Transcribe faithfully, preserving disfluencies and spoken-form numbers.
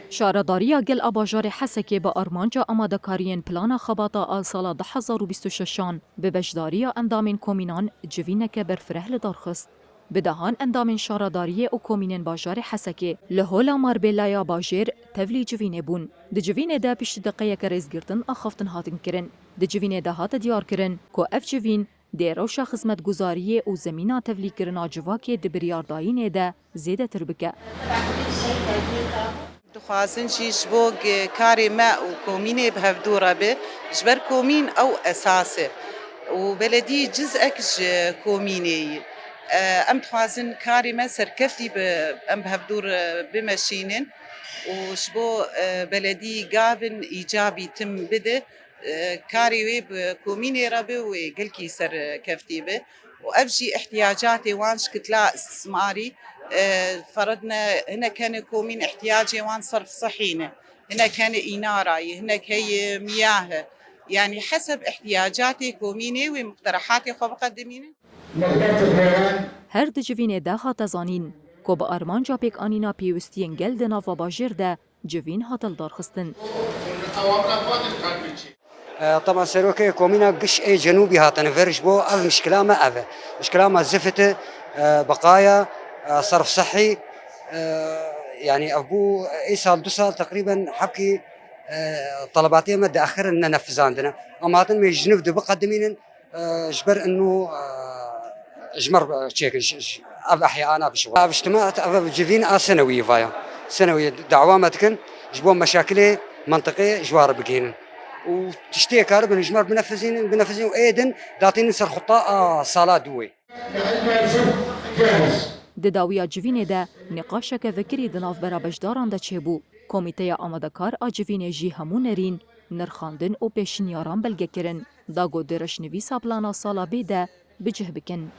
Şaredariya Gel a bajarê Hesekê bi armanca amadekariyên plana xebata a sala du hezar û bîst û şeşan bi beşdariya endamên komînan civîneke berfireh li dar xist. Bi dehan endamên şaredariyê û komînên bajarê Hesekê li Hola Marbella ya bajêr tevlî civînê bûn. Di civînê de piştî deqeyeke rêzgirtin axaftin hatin kirin. Di civînê de hate diyarkirin ku ev civîn dê rewşa xizmetguzariyê û zemîna tevlîkirina civakê di biryardayînê de zêdetir bike. Dixwazin jî ji bo ge-, karê me û komînê bi hevdû re be, ji ber komîn ew esas e û beledî cizek ji komînê ye. E, em dixwazin karê me serkeftî bi, em bi hevdû re bimeşînin û ji bo, e, beledî gavin îcabî tim bide. E, karê wê bi komînê re be wê gelkî serkeftî be û ev jî ihtiyacatê wan ji kitla istismarî, e, feredne hinek hene komîn ihtiyacê wan serf sihî ne, hinek hene înara ye, hinek heye miyah e. Yanî heseb ihtiyacatê komînê wê muqterehatê xwe biqedimînin. Her di civînê de hate zanîn ku bi armanca pêkanîna pêwistiyên gel di nava bajêr de civîn hate lidarxistin. E, tama serokê komîna giş ê cenûbî hatine vir ji bo ev mişkila me ev e. Mişkila me zifit e, e, biqaya, e, serf sihî, e, yanî ev bû ê sal du sal teqrîben hevkî, e, telebatiyê me diaxirin nenefizandine. Em hatin me ji nû de biqedimînin, e, ji ber inu, e, ji me re çêkin, ji, ji, ev ehyana bi ji we. Ev ijtima, ev civîn a senewî vaya. Senewî dawa me dikin, ji bo meşakilê mentiqê ji we re bigihînin. Û tiştê karibin ji me re binefizînin, binefizînin û ê din datînin ser xuta a sala dû wê. Di dawiya civînê de nîqaşeke vekirî di navbera beşdaran de çêbû. Komîteya amadekar a civînê jî hemû nerîn, nirxandin û pêşnîyaran belge kirin, da ku di reşnivîsa plana sala bê de bi cih bikin.